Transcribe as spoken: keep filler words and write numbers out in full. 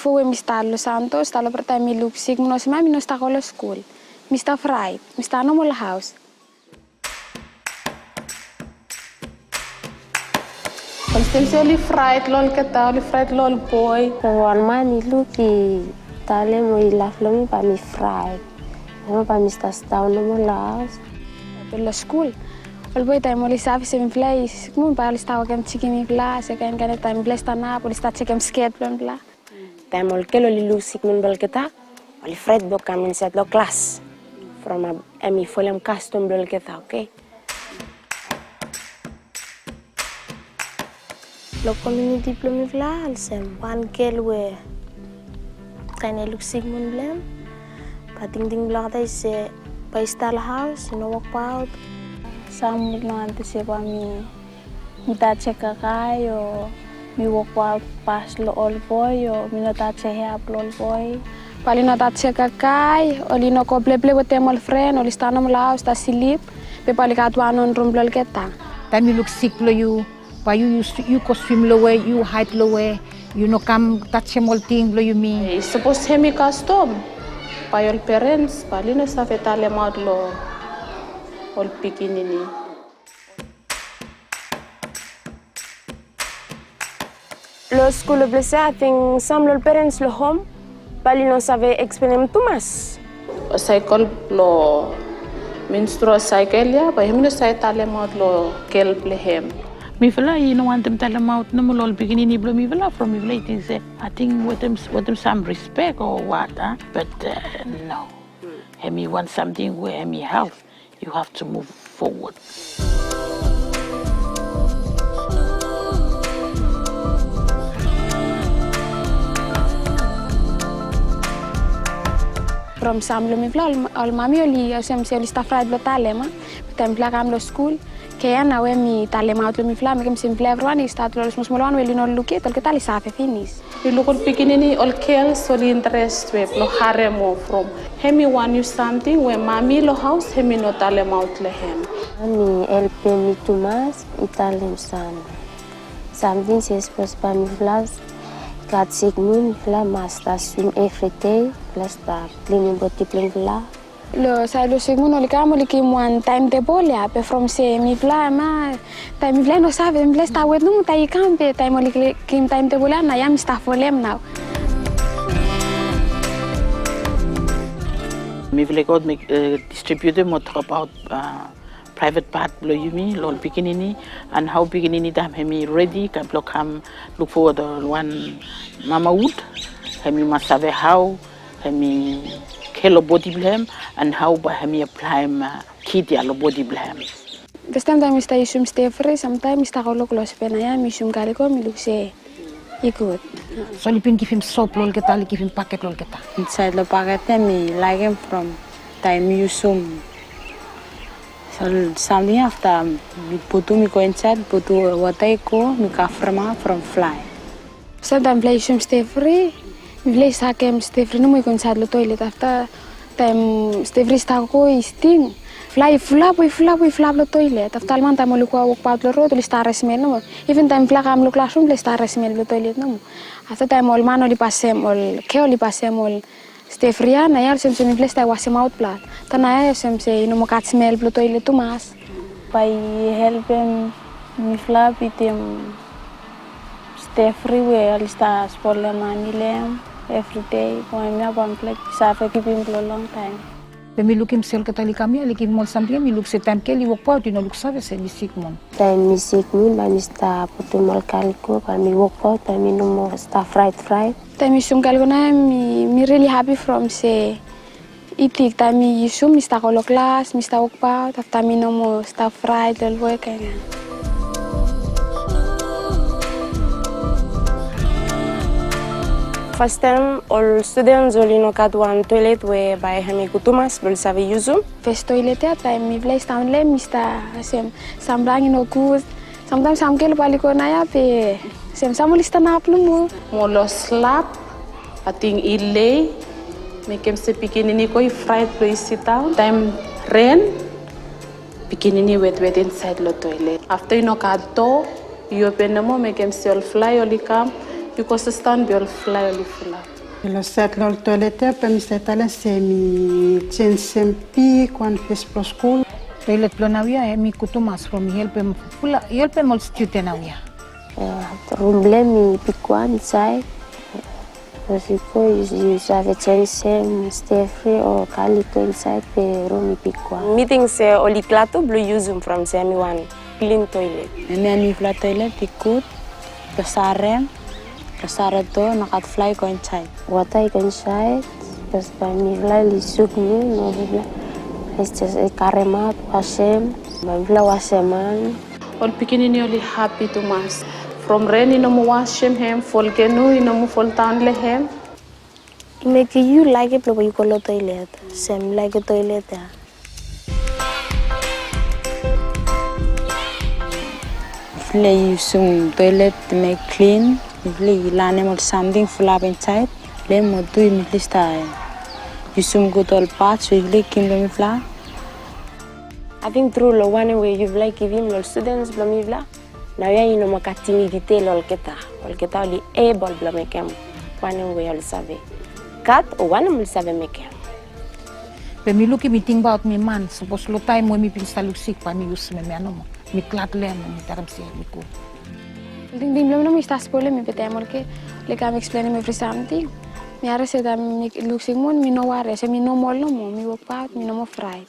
Bifo we mi stap long Santos, stap long prae, taem mi luksik mi no olsem ia, mi no stap go long skul. Mi stap fraet, mi stap nomo long haos. Olsem se oli fraet long olgeta, oli fraet long ol boe. Wan man i luk, i talem o i laf long mi, bae mi fraet. Nomo, bae mi stap sidaon nomo long haos. Be long skul, ol boe taem oli save se mifala i sikmun, bae oli stap wokem jikim mifala, se kaen kaen. Taem mifala i stanap, oli stap jekem sket blong mifala. Taem ol gel oli luk sikmun blong olgeta, oli fraet blong kam insaed long klas. From a, hemi folem kastom blong olgeta, oke? Long komuniti blong mifala, olsem wan gel we kaen i luk sikmun blong hem, bae tingting blong olgeta i se bae i stap long haos, i no wokbaot. Sam oli no wantem se bae mi mi tajem kakae o mi wokbaot pas long ol boe o mi no tajem hea blong ol boe. Bae oli no tajem kakae, oli no go pleple wetem ol fren, oli stap nomo long haos stap slip, be bae oli gat wan on rum blong olgeta. Taem yu luksik blong yu, bae yu, yu, yu go swim long we, yu haed long we, yu no kam tajem ol ting blong yumi. I sapos hemi kastom, bae ol perens bae oli no save talemaot long ol pikinini. Long skul long ples ia, ating sam long ol perens long hom bae oli no save eksplenem tumas. Saekel blong menstrual saekel ia, bae hemi no save talemaot long gel blong hem. Mifala i no wantem talemaot nomo long ol pikinini blong mifala, from mifala i ting se, ating wetem, wetem sam rispek o wat, a? But, uh, no. Hemi wan samting we hemi health. You have to move forward. From sam long mifala, ol, ol mami oli olsem se oli stap fraet blong talem ia. Taem mifala kam long skul, kea nao we mi talemaot long mifala, mekem se mifala evriwan i stat long ol smol smol wan we oli no luk yet, olgeta oli save finis. Yu luk ol pikinini, ol gels oli interes we blong harem moa from hemi wan niu samting we mami long haos hemi no talemaot long hem. Mi helpem mi tumas, mi talem sam samting se sapos bae mifala gat sikmun, mifala mas stap swim evridei, mifala stap klinim bodi blong mifala. Long saed blong sikmun oli kam, oli givim wan taemtebol ia, be from se mifala ia, taem mifala i no save, mifala i stap wet nomo taem i kam, be taem oli givim taemtebol ia, nao ia mi stap folem nao. Mifala i go aot, eh, distributem o tokbaot, ah, private part blong yumi long ol pikinini, and hao pikinini taem hemi redi blong kam luk fowod long wan mamahud, hemi mas save hao hemi kea long bodi blong hem, and hao bae hemi aplaem, ah, kit ia long bodi blong hem. Fastaem taem mi stap yusum Stayfree, samtaem mi stap go long klospen ia, mi yusum kaligo, mi luk se i gud. So oli bin givim sop long olgeta, oli givim baket long olgeta? Insaed long baket ia mi laekem from taem mi yusum. So samting afta mi putum i go insaed, putum wota i go, mi kavremaot from flae. Samtaem mifala i yusum Stayfree, mifala i sakem Stayfree nomo i go insaed long toelet. Afta taem Stayfree i stap go i sting, flae i fulap, i fulap, i fulap long toelet. Afta ol man taem oli go wokbaot long rod, oli stap haret smel nomo. Iven taem mifala kam long klasrum, oli stap haret smel blong toelet nomo. Afta taem ol man oli pasem, ol gel oli pasem ol Stayfree ia, nao ia olsem se mifala i stap wasemaot blad. Afta nao ia olsem se i no moa gat smel blong toelet tumas. Bae i helpem mifala bitim Stayfree we oli stap spolem mani long hem evridei. From hemia bae mifala i save kipim blong longtaem. Be mi lukim se olgeta oli kam ia, oli givim ol samting ia, mi luk se taem gel i wokbaot i no luksave se hemi sikmun. Taem mi sikmun bae mi stap putum ol kaligo, bae mi wokbaot, bae mi no moa stap fraet fraet. Taem mi yusum kaligo nao ia mi, mi rili hapi from se i tik, taem mi yusum mi stap go long klas, mi stap wokbaot, afta mi no moa stap fraet long ol boe kaen ia. Fastaem ol studens oli no gat wan toelet we bae hemi gud tumas blong oli save yusum. Fes toelet ia taem mifala i stap long hem, mi stap olsem samting i no gud. Samtaem sam gel bae oli go nao ia be olsem sam oli stanap nomo. Mo long slap, ating i lei, mekem se pikinini go i fraet blong i sidaon. Taem ren, pikinini wetwet insaed long toelet. Afta i no gat doa i open nomo, mekem se ol flae oli kam, Bikos i stan be ol flae oli fulap. Long saed long ol toelet ia bae mi save talem se mi jenjem bigwan fes blong skul. Toelet blong naoia hemi gud tumas from i helpem, i helpem ol studen naoia. Rum blong hem i bigwan insaed. Sapos yu go yu save jenjem stefri o kali go insaed be rum i bigwan. Mi ting se oli glad tu blong yusum from se hemi wan klin toelet. Hemia mifala toelet i gud. Gat sarem, gat sare doa, nogat flae i go insaed. Wota i go insaed, bikos bae mifala oli suk mi, no mifala i jes karemaot, wasem, bae mifala wasem han. Ol pikinini oli hapi tumas. From ren i no moa wasem hem, folkenu i no moa foldaon long hem. I mekem yu laekem blong yu go long toelet, se mi laekem toelet ia. Mifala i yusum toelet i mek klin, mifala i lanem ol samting fulap insaed. Blong hem tu mifala i stap yusum gud ol pads we yufala i givim long mifala. Ating tru long wanem we yufala i givim long ol studens blong mifala. Naoia i no moa gat tingting long olgeta. Olgeta oli ebol blong mekem wanem we oli save gat o wanem oli save mekem. Be mi lukim, mi tingbaot mi man, sapos long taem we mi bin stap luksik bae mi yusum hemia nomo. Mi glad long hem, mi talem se mi gud. Ol tingting blong mi nomo i stap spolem mi, be taem olgeta oli kam eksplenem evri samting, mi harem se taem mi luksik moa, mi no wari, se mi nomol nomo, mi wokbaot, mi no moa fraet.